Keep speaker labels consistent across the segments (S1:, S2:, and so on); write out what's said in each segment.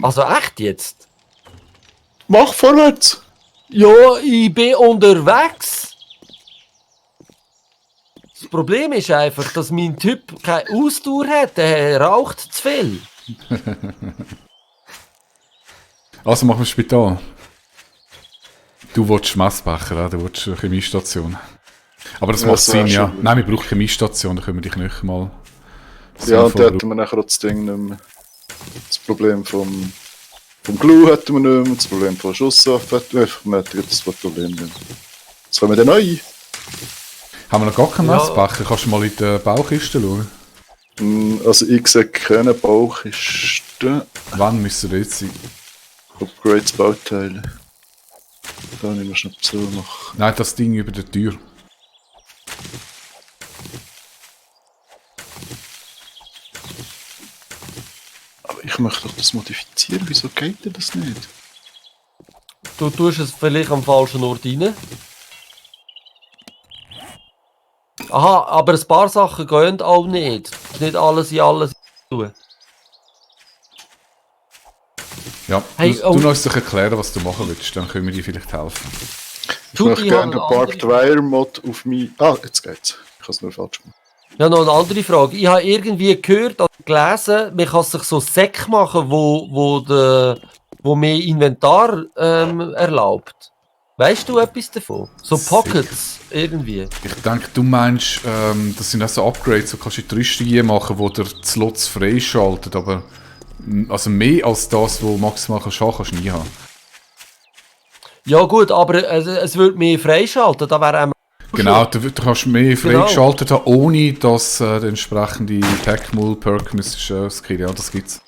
S1: Also echt jetzt?
S2: Mach vorwärts!
S1: Ja, ich bin unterwegs. Das Problem ist einfach, dass mein Typ keine Ausdauer hat. Der raucht zu viel.
S3: Also machen wir Spital. Du willst Messbecher, du willst eine Chemiestation. Aber das macht Sinn, ja. Nein, wir brauchen Chemiestation, dann können wir dich nicht mal...
S2: Ja, und dann hätten wir nachher auch das Ding nicht mehr. Das Problem vom Glue hätten wir nicht mehr, das Problem von Schusswaffe hätten wir das Problem nicht mehr. Jetzt kommen wir dann neu.
S3: Haben wir noch gar keinen Messbecher? Kannst du mal in die Baukiste schauen?
S2: Also ich sehe keine Baukiste.
S3: Wann müssen wir jetzt sein?
S2: Upgrades Bauteile. Da nehmen wir schnell so noch.
S3: Nein, das Ding über der Tür.
S2: Aber ich möchte doch das modifizieren, wieso geht denn das nicht?
S1: Du tust es vielleicht am falschen Ort rein. Aha, aber ein paar Sachen gehen auch nicht. Nicht alles in alles tun.
S3: Ja,
S1: Hey,
S3: du musst doch erklären, was du machen willst, dann können wir dir vielleicht helfen.
S2: Ich möchte gerne einen Barbed Wire Mod auf mich. Ah, jetzt geht's. Ich habe es nur falsch gemacht.
S1: Ja, noch eine andere Frage. Ich habe irgendwie gehört oder gelesen, man kann sich so Säcke machen, wo mehr Inventar erlaubt. Weißt du etwas davon? So Pockets irgendwie.
S3: Ich denke, du meinst, das sind auch so Upgrades, so kannst du in die Rüstung machen, wo der Slots freischaltet, aber also mehr als das, was maximal kannst du nie haben.
S1: Ja gut, aber es würde mehr freischalten, da wäre
S3: genau, du kannst mehr freigeschaltet haben, ohne dass der entsprechende Pack-Mule-Perk müsstest skillen. Ja, das gibt's.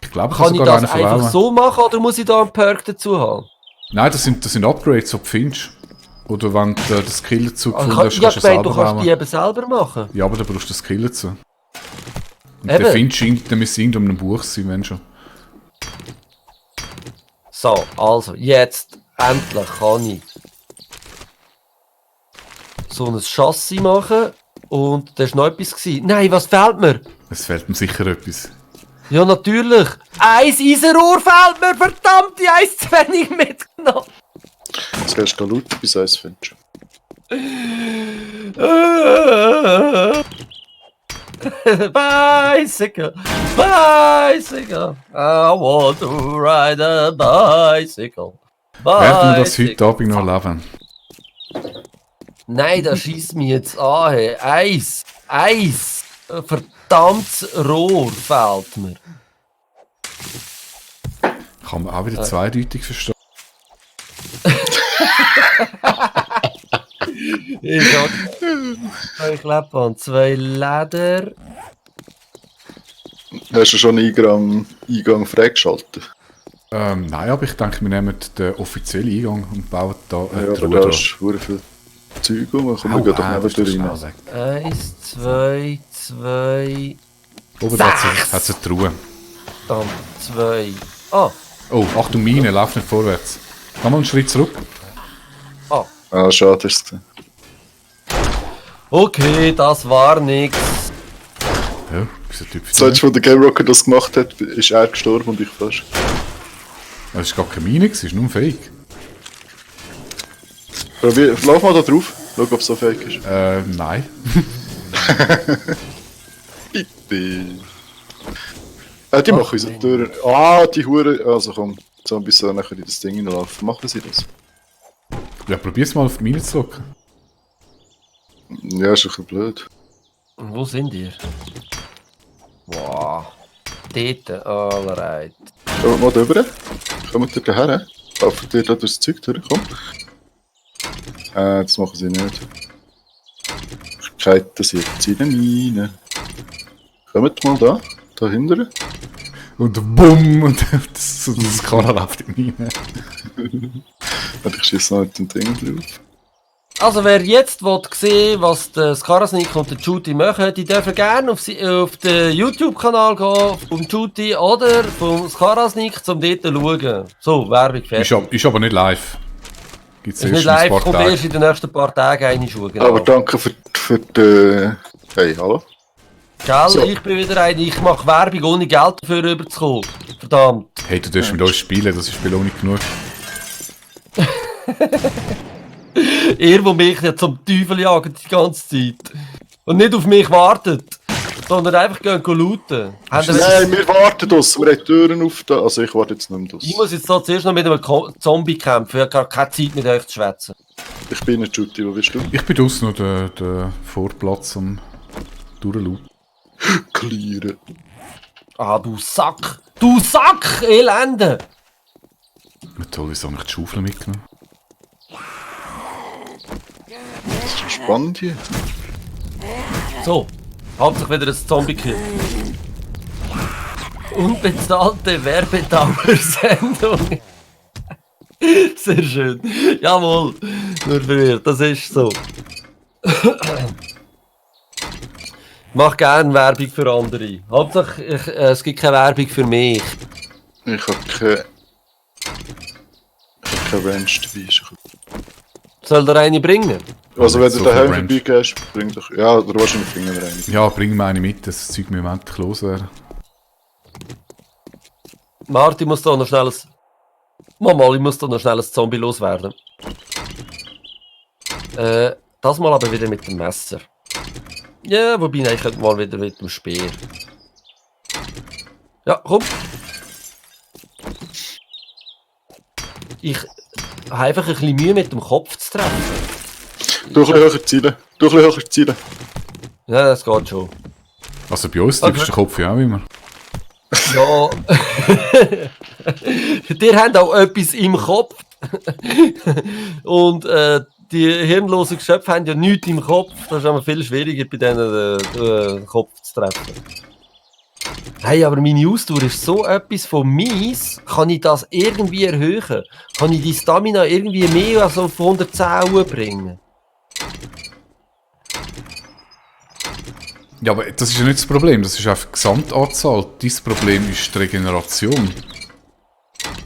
S3: Ich glaube,
S1: kann ich das einfach so machen oder muss ich da einen Perk dazu haben?
S3: Nein, das sind Upgrades, die du findest. Oder wenn du den Skill dazu gefunden hast,
S1: kannst du selber du kannst die eben selber machen.
S3: Ja, aber da brauchst du den Skill dazu. Und den findest du, der müsste in einem Buch sein, wenn schon.
S1: So, also, jetzt endlich kann ich so ein Chassis machen und da war noch etwas gewesen. Nein, was fehlt mir?
S3: Es fehlt mir sicher etwas.
S1: Ja, natürlich. Ein Eisenrohr fehlt mir, verdammt, die eins zu wenig mitgenommen.
S2: Jetzt hast du laut bis eins findest.
S1: Bicycle, bicycle, I want to ride a bicycle.
S3: Werden wir das heute Abend noch erleben?
S1: Nein, das schießt mich jetzt an. Hey. Eis. Ein verdammtes Rohr fehlt mir.
S3: Kann man auch wieder zweideutig verstehen.
S1: Ich lebe an 2 Leder.
S2: Hast du schon einen Eingang freigeschaltet?
S3: Nein, aber ich denke, wir nehmen den offiziellen Eingang und bauen da
S2: ja, aber da ist sehr viel Zeug um. Komm, wir gehen doch neben rein.
S1: 1, 2, 2...
S3: Oben hat es eine Truhe.
S1: Dann 2... Ah!
S3: Oh, Achtung, Mine, lauf nicht vorwärts. Komm mal einen Schritt zurück.
S2: Ah, schade ist es.
S1: Okay, das war nix.
S3: Ja, dieser Typ.
S2: Seit von der Game Rocker das gemacht hat, ist er gestorben und ich fast.
S3: Das war gar keine Mine, das ist nur ein Fake.
S2: Lauf mal da drauf, schau ob es so fake ist.
S3: Nein.
S2: Bitte. Die machen unsere Türen. Die Hure. Also komm, so ein bisschen nachher in das Ding hineinlaufen. Machen sie das?
S3: Ja, probier's mal auf die Mine zu locken.
S2: Ja, ist ein bisschen blöd.
S1: Und wo sind ihr? Wow. Dort, alright.
S2: Kommt mal da rüber. Kommt ihr daher? Laufen dir da durchs Zeug durch, komm. Das machen sie nicht. Ich kite sie jetzt in den Mine. Kommt mal da hinten.
S3: Und bumm! Und das Karre läuft in die Mine.
S2: Und ich schieße noch mit dem Ding drauf.
S1: Also wer jetzt sehen will, was der Skarasnik und der Juti machen, die dürfen gerne auf den YouTube-Kanal gehen, vom Juti oder vom Skarasnik, um dort zu schauen. So, Werbung fertig.
S3: Ist aber nicht live. Gibt's
S1: ist nicht live, kommt erst in den nächsten paar Tagen eine schauen. Genau.
S2: Aber danke für die... Hey, hallo?
S1: Gell,
S2: So.
S1: ich bin wieder ein, ich mache Werbung, ohne Geld dafür rüberzukommen. Verdammt.
S3: Hey, du darfst mit uns spielen, das ist Belohnung genug.
S1: Ihr, wo mich ja zum Teufel jagt die ganze Zeit. Und nicht auf mich wartet, sondern einfach gehen looten. Habt ihr-
S2: Nein, wir warten draussen, wir haben die Türen auf da. Also ich warte jetzt nicht mehr
S1: Ich
S2: draussen.
S1: muss jetzt da zuerst noch mit einem Zombie kämpfen, ich habe gar keine Zeit mit euch zu schwätzen.
S2: Ich bin nicht Jutti, wo bist du?
S3: Ich bin draussen noch der Vorplatz am Durchlaufen.
S2: Clearen.
S1: Ah, du Sack! Du Sack, Elende!
S3: Toll, wieso habe ich die Schaufel mitgenommen?
S2: Das ist schon spannend hier.
S1: So, hauptsächlich wieder ein Zombie-Kill. Unbezahlte Werbedauersendung. Sehr schön. Jawohl, nur verwirrt, das ist so. Ich mache gerne Werbung für andere. Hauptsache, es gibt keine Werbung für mich.
S2: Ich habe keine Ranch dabei.
S1: Soll der eine bringen?
S2: Also wenn du
S3: So
S2: daheim
S3: viel Ranch.
S2: vorbeigehst, bring doch... Ja, oder wahrscheinlich bringen wir einen.
S3: Ja, bring mir eine mit, das Zeug mir im Moment loswerden.
S1: Martin muss da noch schnell ein... Mama, ich muss da noch schnell ein Zombie loswerden. Das mal aber wieder mit dem Messer. Ja, wobei, nein, ich könnte mal wieder mit dem Speer. Ja, komm. Ich habe einfach ein bisschen Mühe mit dem Kopf zu treffen.
S2: Du ein bisschen höher zielen. Du ein bisschen höher zielen.
S1: Ja, das geht schon.
S3: Also bei uns drückst du den Kopf ja auch immer.
S1: Ja. Ihr habt auch etwas im Kopf. Und die hirnlosen Geschöpfe haben ja nichts im Kopf. Das ist immer viel schwieriger, bei denen den Kopf zu treffen. Hey, aber meine Ausdauer ist so etwas von mies. Kann ich das irgendwie erhöhen? Kann ich die Stamina irgendwie mehr als auf 110 bringen?
S3: Ja, aber das ist ja nicht das Problem, das ist einfach die Gesamtanzahl. Dein Problem ist die Regeneration.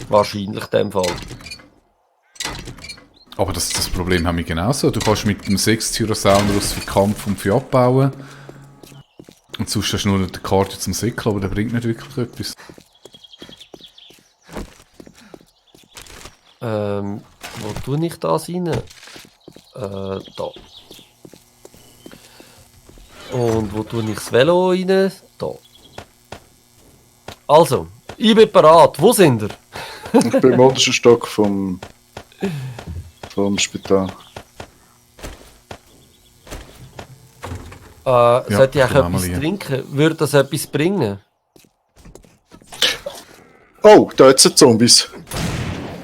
S1: Wahrscheinlich in dem Fall.
S3: Aber das Problem haben wir genauso. Du kannst mit dem 6 Tyrannosaurus für Kampf und für Abbauen. Und sonst hast du nur die Karte zum Säckeln, aber der bringt nicht wirklich etwas.
S1: Wo tue ich das rein? Da. Und wo tue ich das Velo rein? Da. Also, ich bin bereit. Wo sind ihr?
S2: Ich bin im untersten Stock vom Spital.
S1: Sollte ich auch
S3: komm,
S1: etwas
S3: Amalie.
S1: trinken? Würde das etwas bringen?
S2: Oh, da jetzt sind Zombies.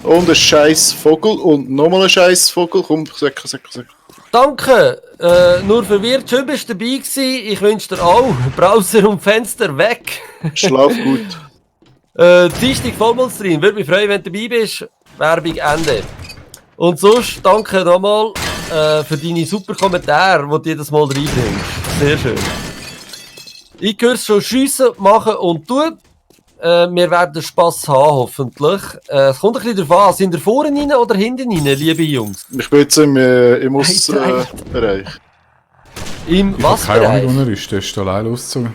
S2: Und ein scheiß Vogel und nochmal ein scheiß Vogel. Komm, säck.
S1: Danke! Nur verwirrt, schön bist du dabei gewesen. Ich wünsche dir auch Browser und Fenster weg.
S2: Schlaf gut.
S1: Dienstag Vollmondstream. Würde mich freuen, wenn du dabei bist. Werbung Ende. Und sonst danke nochmal für deine super Kommentare, die du jedes Mal reinbringst. Sehr schön. Ich höre es schon schiessen, machen und tun. Wir werden Spass haben, hoffentlich. Es kommt ein bisschen darauf an. Sind ihr vorne rein oder hinten rein, liebe Jungs?
S2: Ich bin jetzt im
S1: Hey,
S2: Bereich.
S1: Im
S3: Ich habe
S1: was
S3: keine
S1: Bereich?
S3: Ahnung, wo er ist. Der ist allein losgezogen.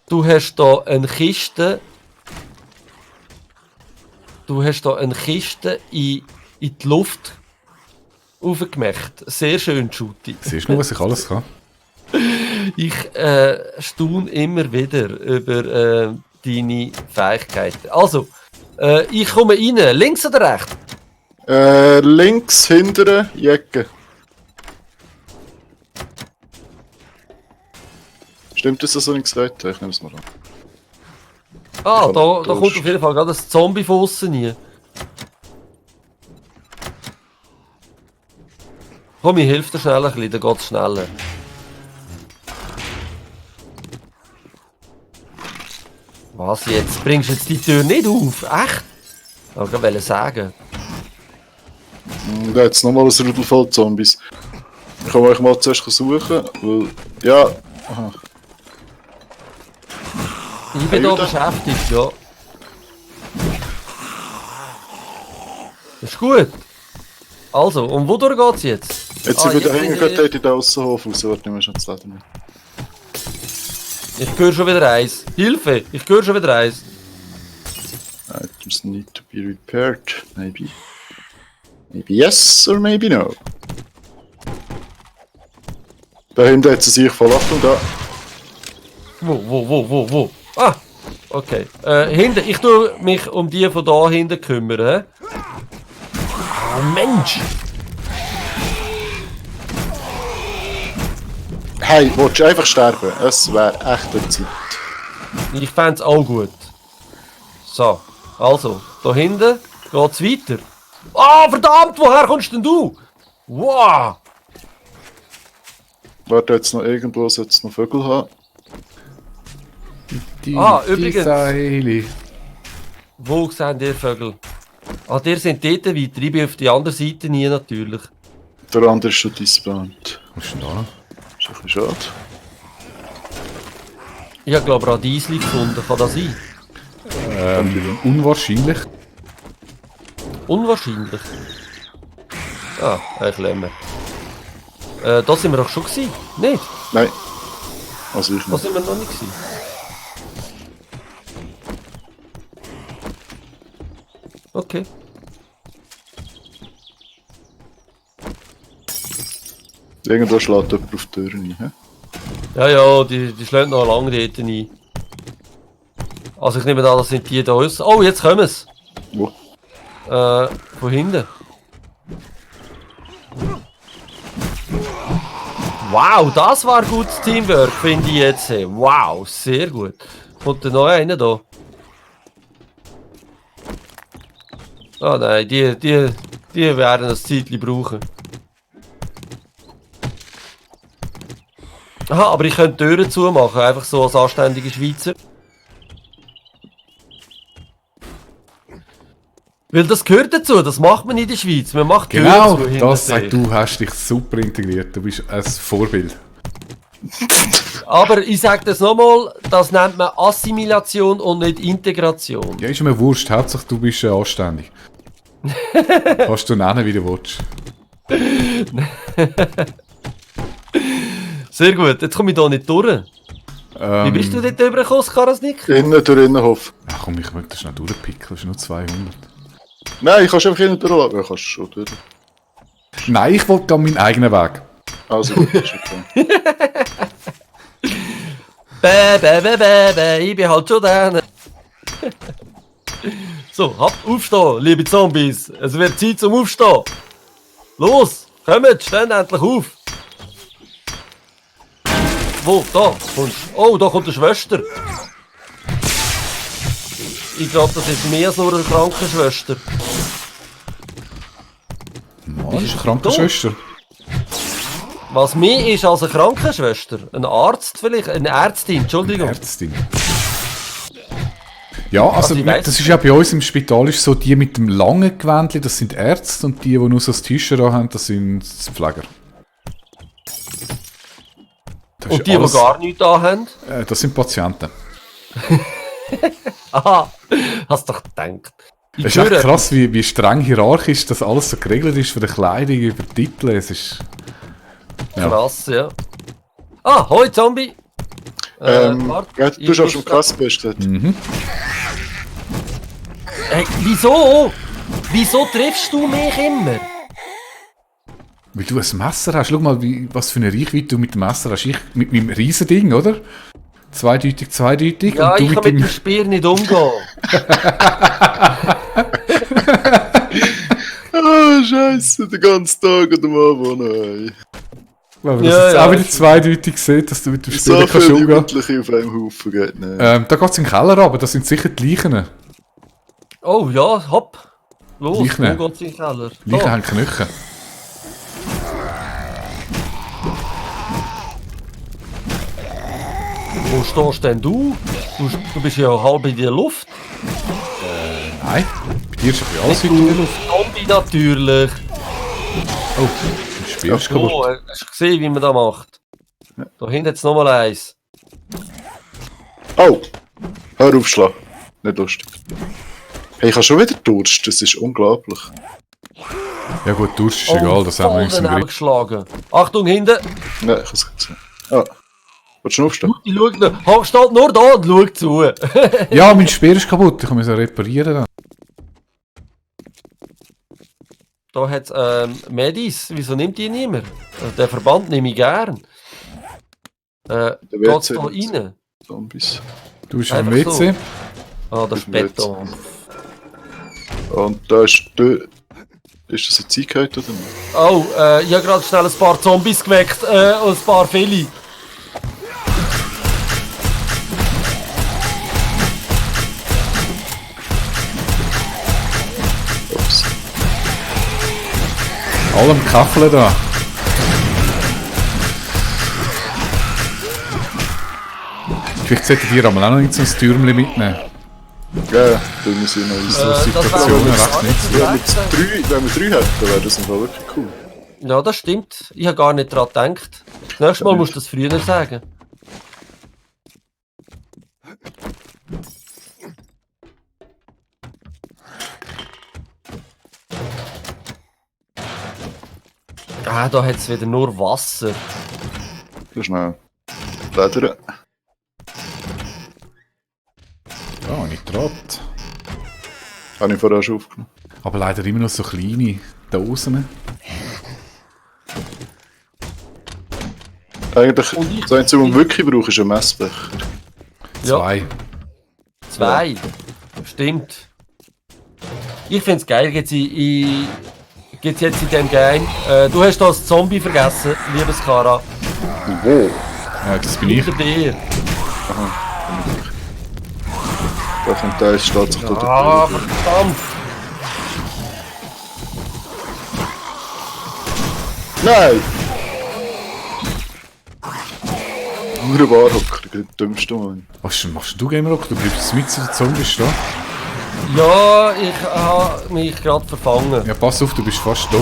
S1: Du hast da eine Kiste. Du hast da eine Kiste in die Luft aufgemacht. Sehr schön, Schuti.
S3: Siehst du noch, was ich alles kann?
S1: Ich staune immer wieder über deine Fähigkeiten. Also, ich komme rein. Links oder rechts?
S2: Links, hintere, Jacke. Stimmt das, was ich gesagt habe? Ich nehme es mal an.
S1: Ah,
S2: Ich
S1: da
S2: hab
S1: kommt
S2: Durst.
S1: auf jeden Fall gerade ein Zombie von außen rein. Komm, ich helfe dir schnell ein bisschen, dann geht es schneller. Was jetzt? Bringst du jetzt die Tür nicht auf? Echt? Ich wollte sagen.
S2: Und da jetzt nochmal ein Rudel voll Zombies. Ich kann euch mal zuerst suchen, weil... Ja... Aha.
S1: Ich bin
S2: Hey,
S1: hier
S2: Jutta.
S1: beschäftigt, ja. Ist gut. Also, und wodurch geht's jetzt?
S2: Jetzt
S1: Ah,
S2: sind wieder
S1: jetzt
S2: hingegangen,
S1: bin
S2: in den Aussenhof raus, warte, wir schon das Leben mit.
S1: Ich höre schon wieder eins. Hilfe! Ich höre schon wieder eins.
S2: Items need to be repaired. Maybe. Maybe yes or maybe no. Da hinten hat sie sich voll Achtung da.
S1: Wo? Ah! Okay. Hinten, ich tue mich um die von da hinten kümmern. Oh Mensch!
S2: Hey, willst du einfach sterben? Es wäre echt eine Zeit.
S1: Ich fände es auch gut. So, also, da hinten geht's weiter. Ah, verdammt, woher kommst denn du? Wow!
S2: Warte, jetzt noch irgendwo sollte es noch Vögel haben.
S1: Übrigens.
S3: Seile.
S1: Wo sehen ihr Vögel? Ah, die sind dort weiter. Ich bin auf die andere Seite nie natürlich.
S2: Der andere ist schon disband.
S3: Was ist denn da noch?
S2: Ist ein bisschen schade.
S1: Ich habe glaube Radiesli gefunden. Kann das sein?
S3: Unwahrscheinlich.
S1: Unwahrscheinlich. Ah, ein Klemmer. Da sind wir doch schon gewesen. Nicht?
S2: Nein. Also ich
S1: Da
S2: nicht.
S1: sind wir noch nicht gewesen. Okay.
S2: Irgendwo schlägt jemand auf die Tür rein. He?
S1: Ja, die schlägt noch lange dort ein. Also ich nehme an, das sind die da aus. Oh, jetzt kommen sie.
S2: Wo?
S1: Von hinten. Wow, das war gutes Teamwork, finde ich jetzt. Wow, sehr gut. Kommt da noch einer da? Ah nein, die werden ein Zeitchen brauchen. Aha, aber ich könnte die Türen zumachen, einfach so als anständiger Schweizer. Weil das gehört dazu, das macht man in der Schweiz. Man macht die
S3: Genau,
S1: Türen zu hinter
S3: das sagt
S1: sich.
S3: du, hast dich super integriert. Du bist ein Vorbild.
S1: Aber ich sage das nochmal, das nennt man Assimilation und nicht Integration.
S3: Ja, ist mir wurscht. Hauptsache du bist anständig. Kannst du nennen, wie du willst.
S1: Sehr gut, jetzt komme ich da nicht durch. Wie bist du dort rübergekommen, Karasnik?
S2: Innen durch Innenhof.
S3: Ach komm, ich möchte das schnell durchpicken. Das ist nur 200.
S2: Nein, ich kann einfach innen durchlassen. Ja, kannst du schon durch.
S3: Nein, ich wollte da meinen eigenen Weg.
S2: Also gut, ist okay.
S1: Ich bin halt schon da. So, aufstehen, liebe Zombies. Es wird Zeit zum Aufstehen. Los, kommt, steht endlich auf. Wo, da kommst du. Oh, da kommt eine Schwester. Ich glaube, das ist mehr als nur eine Krankenschwester.
S3: Mann, das ist eine Krankenschwester.
S1: Was mehr ist als eine Krankenschwester? Ein Arzt vielleicht? Eine Ärztin, Entschuldigung.
S3: Ärztin. Ja, also
S1: ich weiss
S3: das ist ja bei uns im Spital ist so, die mit dem langen Gewändchen, das sind Ärzte und die nur so das T-Shirt haben, das sind Pfleger. Das
S1: Und
S3: ist
S1: die, die
S3: alles-
S1: gar nichts da haben?
S3: Das sind Patienten.
S1: Aha, hast doch gedacht. Ich
S3: Es ist echt
S1: höre-
S3: krass, wie streng hierarchisch das alles so geregelt ist, von der Kleidung über die Titel. Es ist... Ja.
S1: Krass, ja. Ah, hoi Zombie! Warte,
S2: Ja, du
S1: ich
S2: schaffst im
S1: muss-
S2: Kassenbest.
S1: Hey, wieso? Wieso triffst du mich immer?
S3: Weil du ein Messer hast. Schau mal, was für eine Reichweite du mit dem Messer hast. Ich mit meinem Riesending, oder? Zweideutig.
S1: Ja,
S3: und du
S1: ich kann mit dem Speer nicht umgehen.
S2: Ah, Scheiße, den ganzen Tag und am Abend noch. Ey.
S3: Aber
S1: Ja,
S3: das jetzt
S1: ja,
S3: auch wieder
S1: ist-
S3: zweideutig sieht, dass du mit dem Spiel
S2: So
S3: kannst
S2: viele
S3: umgehen.
S2: Jugendliche auf einem Haufen geht nicht.
S3: Da geht es in den Keller runter, das sind sicher die Leichen.
S1: Oh ja, hopp. Los,
S3: Leichen.
S1: wo geht's in den Keller?
S3: Leichen
S1: Da.
S3: haben Knöchel.
S1: Wo stehst denn du? Du bist ja halb in der Luft.
S3: Nein, bei dir ist ja alles heute in der Luft.
S1: Zombie natürlich.
S3: Oh, das Spiel ist kaputt.
S1: Oh, hast du gesehen, wie man das macht? Da hinten jetzt nochmal eins.
S2: Oh! Hör auf, Schlag. Nicht lustig. Hey, ich habe schon wieder Durst, das ist unglaublich.
S3: Ja gut, Durst ist egal, das haben wir
S1: voll
S3: uns im
S1: daneben
S3: Griff.
S1: geschlagen. Achtung, hinten.
S2: Nein, ich hab's gesehen. Ah. Willst du aufstehen?
S1: Die schaut noch. Steht nur da und schaut zu.
S3: Ja, mein Speer ist kaputt, ich muss ihn reparieren dann.
S1: Da hat es Medis. Wieso nimmt die niemand? Den Verband nehme ich gern. Geht's da rein?
S2: Zombies.
S3: Du bist am
S1: Einfach so.
S3: WC.
S1: Ah, das ist
S2: Auf dem WC.
S1: Beton.
S2: Und da ist der... Ist das eine Zeitheit oder nicht?
S1: Oh, ich habe gerade schnell ein paar Zombies geweckt und ein paar viele.
S2: Ups.
S3: Allem Kacheln da. Vielleicht solltet ihr aber auch noch nicht so ein Türmchen mitnehmen.
S2: Ja, tun wir sie noch in
S3: So
S1: das
S3: Situationen
S1: wäre-
S3: recht nicht.
S2: Wenn wir drei hätten, wäre das im Fall wirklich cool.
S1: Ja, das stimmt. Ich habe gar nicht daran gedacht. Das nächste Mal musst du das früher sagen. Ah, da hat es wieder nur Wasser.
S2: So schnell. Leder.
S3: Ja, Nitrat.
S2: Habe ich vorher schon aufgenommen.
S3: Aber leider immer noch so kleine Dosen.
S2: Eigentlich,
S1: Und ich-
S2: das Einzige, was wir wirklich brauchen, ist ein Messbecher.
S1: Ja.
S3: 2.
S1: 2. Stimmt. Ich finde es geil, gibt's jetzt in dem Game. Du hast da das Zombie vergessen, liebes Kara.
S2: Wo?
S3: Ja, das bin ich.
S1: Hinter dir.
S2: Da kommt der, steht sich da
S1: Ah,
S2: der
S1: verdammt.
S2: Nein! Nur ein Barhocker, der dümmste Mann.
S3: Was machst du, Gamerock? Du bleibst mit zu den Zombies stehen.
S1: Ja, ich habe mich gerade verfangen.
S3: Ja, pass auf, du bist fast da.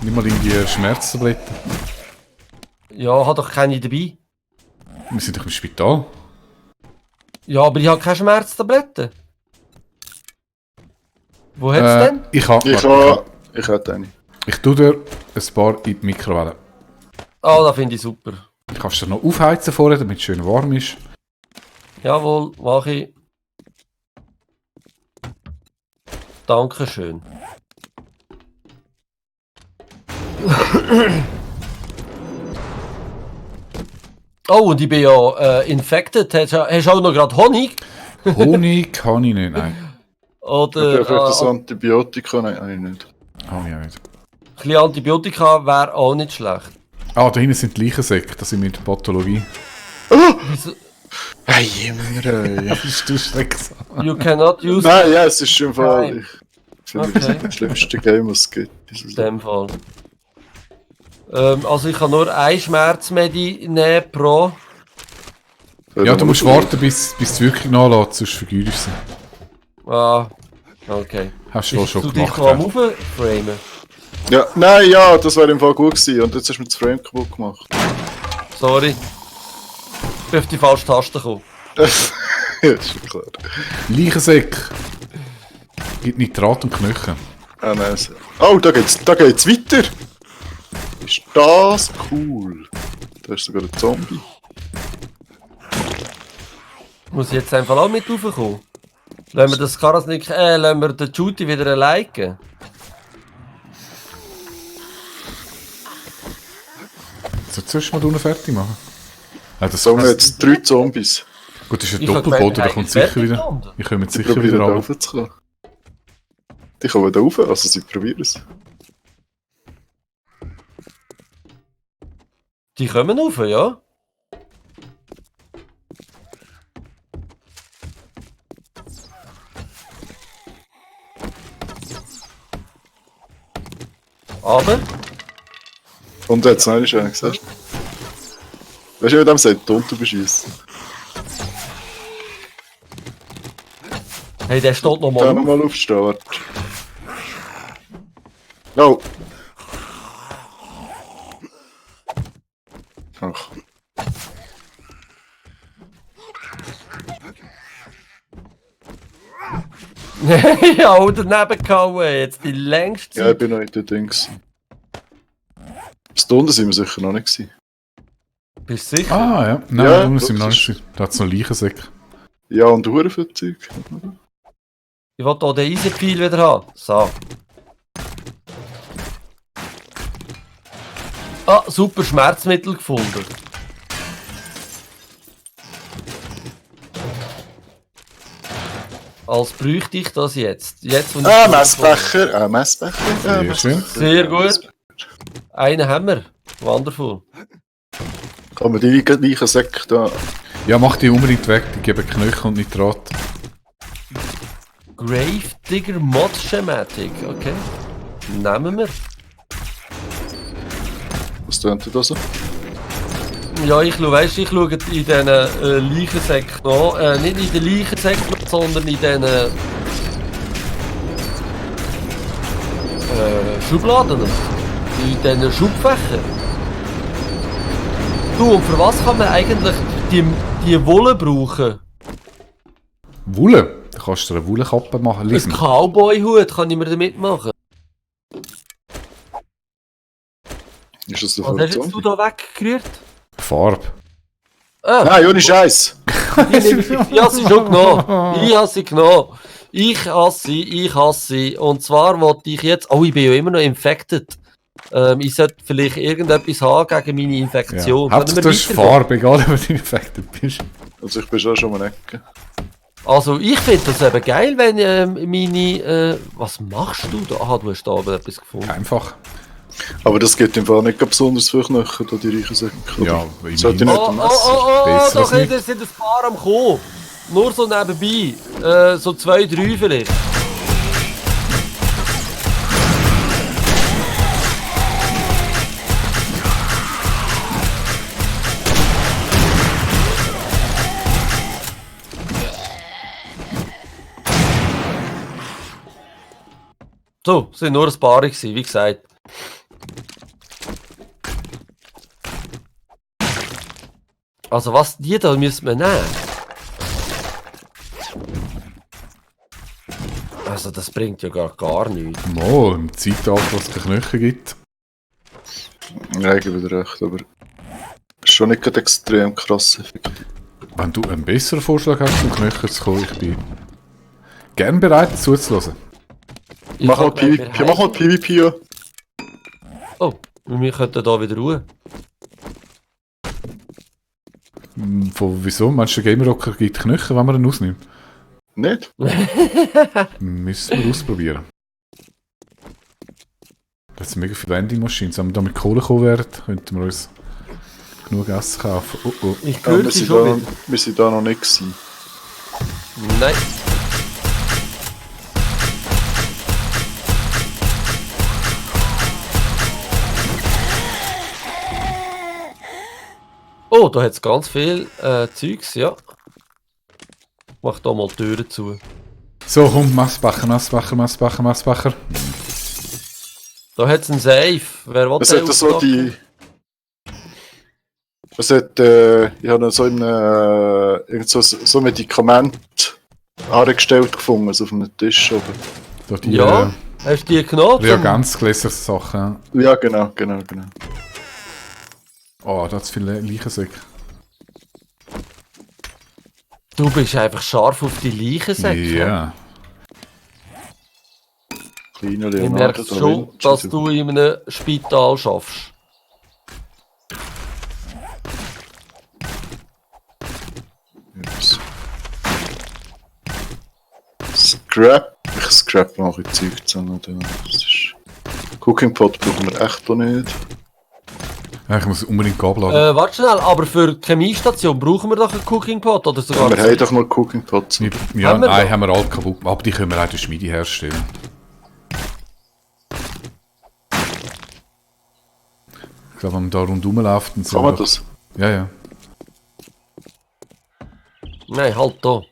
S3: Nimm mal in die Schmerztabletten.
S1: Ja, hat doch keine dabei.
S3: Wir sind doch im Spital.
S1: Ja, aber ich habe keine Schmerztabletten. Wo hat's denn?
S3: Ich habe.
S2: Ich hätte eine.
S3: Ich tue dir ein paar in die Mikrowelle.
S1: Ah, das finde ich super.
S3: Du kannst dir noch aufheizen vorher, damit es schön warm ist.
S1: Jawohl, mache ich. Dankeschön. Oh, und ich bin ja infected. Hast du auch noch gerade Honig?
S3: Honig kann ich nicht, nein.
S1: Oder
S2: Vielleicht das Antibiotika, nein, eigentlich nicht.
S3: Kann ich auch nicht.
S1: ein bisschen Antibiotika wäre auch nicht schlecht.
S3: Ah, da hinten sind die Leichensäcke, das sind mit der Pathologie.
S1: Wieso-
S2: Hey, immer,
S3: Das ist du schrecklich.
S1: You cannot use
S2: Nein, ja, es ist im Fall.
S1: Nein.
S2: Ich finde, das
S1: Okay.
S2: ist das schlimmste Game, was es gibt.
S1: in dem Fall. Also ich kann nur ein Schmerzmedi nehmen pro.
S3: Ja, du musst warten, bis es wirklich nachlässt, sonst vergütest du sie.
S1: Ah, okay.
S3: Hast du wohl
S1: Bist
S3: schon
S1: du dich
S3: gemacht.
S1: noch am
S3: Ja.
S1: Auframen?
S2: Ja, nein, ja, das wäre im Fall gut gewesen. Und jetzt hast du mir das Frame kaputt gemacht.
S1: Sorry. Ich bin auf die falsche Taste gekommen.
S2: Ja, ist schon klar.
S3: Leichensäcke. Gibt Nitrat und Knochen.
S2: Ah, nein. Oh, da geht's weiter. Ist das cool. Da ist sogar ein Zombie.
S1: Muss ich jetzt einfach auch mit raufkommen? Lassen wir das Karasnik, lassen wir den Judy wieder liken?
S3: So, zuerst mal unten fertig machen. Ja, das
S2: So, wir haben jetzt 3 Zombies.
S3: Gut, das ist ein
S1: Ich hab
S3: Doppelboden,
S1: gemeint,
S3: da kommt
S1: fertig
S3: sicher wieder.
S1: gefunden.
S3: Ich komme jetzt
S2: Die
S3: sicher
S2: probieren
S3: wieder
S2: da
S3: rauf.
S2: raufzukommen. Die kommen da rauf, also sie probieren es.
S1: Die kommen rauf, ja? Aber,
S2: Und jetzt noch eine gesagt. Weißt du, wie dem sagt, Tonto beschießen.
S1: hey, der steht noch
S2: Ich
S1: mal
S2: kann
S1: auf.
S2: nochmal aufstehen, warte. Oh! Ach.
S1: Ja, oder daneben gehauen, jetzt die längste
S2: Ja, ich
S1: Zeit.
S2: bin noch in den Dings. Das da unten sind wir sicher noch nicht gewesen.
S1: Bist du sicher?
S3: Ah, ja. Nein,
S2: Ja,
S3: wir sind noch
S2: das
S3: nicht. Da hat es noch Leichensäcke.
S2: Ja, und Huren für Zeug.
S1: Ich will hier den Eisenpfeil wieder haben. So. Ah, super Schmerzmittel gefunden. Als bräuchte ich das jetzt. Jetzt wo ich-
S2: Messbecher, Messbecher.
S3: Sehr schön.
S1: Sehr gut. Einen haben wir. Wonderful.
S2: Kann man die gleichen Säcke da...
S3: Ja, mach die unbedingt weg, die geben Knöchel und Nitrat.
S1: Gravedigger Mod Schematic. Okay. Nehmen wir.
S2: Was tönt denn da so?
S1: Ja, ich schaue in diesen Leichensäcken an. Nicht in den Leichensäcken, sondern in diesen Schubladen. In diesen Schubfächern. Du, und für was kann man eigentlich die Wolle brauchen?
S3: Wolle? Da kannst du dir eine Wollenkappe machen.
S1: Ein
S3: Lies mal.
S1: Cowboy-Hut kann ich mir damit machen.
S2: Ist das der
S1: Was hast jetzt du
S2: Zombie?
S1: da weggerührt?
S3: Farbe.
S1: Ah,
S2: Nein, ohne Scheiß!
S1: ich habe sie schon genommen. Ich habe sie genommen. Ich hasse sie. Und zwar wollte ich jetzt... Oh, ich bin ja immer noch infected. Ich sollte vielleicht irgendetwas haben gegen meine
S3: Ja.
S1: Infektion.
S3: Hauptsache, du hast
S1: weitergehen?
S3: Farbe, egal ob du infected bist.
S2: Also ich bin schon mal Ecke.
S1: Also ich finde das eben geil, wenn meine... was machst du da? Aha, du hast da oben etwas gefunden.
S3: Einfach.
S2: Aber das geht im Fall nicht besonders viel Knöchel, da die reichen Säcke.
S3: Ja,
S2: Sollte
S3: immerhin.
S2: nicht
S1: Oh,
S2: ein
S1: oh,
S2: Messer.
S1: oh, oh,
S3: Besser
S1: da
S3: als nicht.
S1: sind ein paar am Kommen. Nur so nebenbei. So 2, 3 vielleicht. So, es sind nur ein paar gewesen, wie gesagt. Also was, die da müssen wir nehmen? Also das bringt ja gar nichts.
S3: Mal, im Zeitalter, wo es keine Knöchel gibt.
S2: Ja, ich gebe dir recht, aber... Ist schon nicht gerade extrem krass effektiv.
S3: Wenn du einen besseren Vorschlag hast, um Knöchel zu kommen, ich bin gern bereit zuzuhören.
S2: Mach mal PvP, ja.
S1: Oh, wir könnten da wieder ruhen.
S3: Wieso? Meinst du, der Gamerocker gibt Knöchel, wenn man ihn ausnimmt?
S2: Nicht?
S3: Müssen wir ausprobieren. Das sind mega viele Vending-Maschinen. Wenn wir da mit Kohle kommen wären, könnten wir uns genug Essen kaufen. Oh oh.
S1: Ich
S2: Ja,
S1: höre sie schon wieder.
S2: wir sind da noch nicht gewesen.
S1: Nein. Oh, da hat es ganz viel Zeugs, ja. Mach da mal die Türen zu.
S3: So, komm, Messbecher.
S1: Da hat es einen Safe. Wer will
S2: Es
S1: den
S2: hat so
S1: aufmachen?
S2: Es hat, ich habe so so Medikament angestellt gefunden, so auf einem Tisch oben.
S3: Da die
S1: Ja, hast du die genommen?
S3: Reagenzgläser-Sachen.
S2: Ja, genau.
S3: Oh, da hat es viele Leichensäcke.
S1: Du bist einfach scharf auf die Leichensäcke.
S3: Ja.
S2: Kleiner
S1: Ich
S2: Leonardo
S1: merke
S2: da
S1: schon,
S2: Vinci.
S1: dass du in einem Spital schaffst.
S2: Ups. Scrap. Ich scrap mal ein bisschen Zeug zusammen. Das ist... Cooking Pot brauchen wir echt auch nicht.
S3: Ja, ich muss unbedingt Gabel haben.
S1: Warte schnell, aber für die Chemiestation brauchen wir doch einen Cooking Pot oder sogar...
S2: Wir haben doch noch Cooking Pots.
S3: Ja,
S1: haben wir
S3: nein,
S1: da?
S3: haben wir alle kaputt. Aber die können wir auch in der Schmiede herstellen. Ich glaube, wenn man da rundherum läuft, dann sind
S2: Kann man
S3: wir
S2: das?
S3: Ja, ja.
S1: Nein, halt da.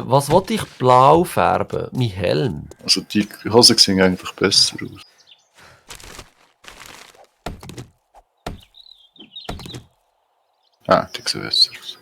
S1: Was wollte ich blau färben? Mein Helm.
S2: Also die Hosen sehen eigentlich besser aus. Ah, die sehen besser aus.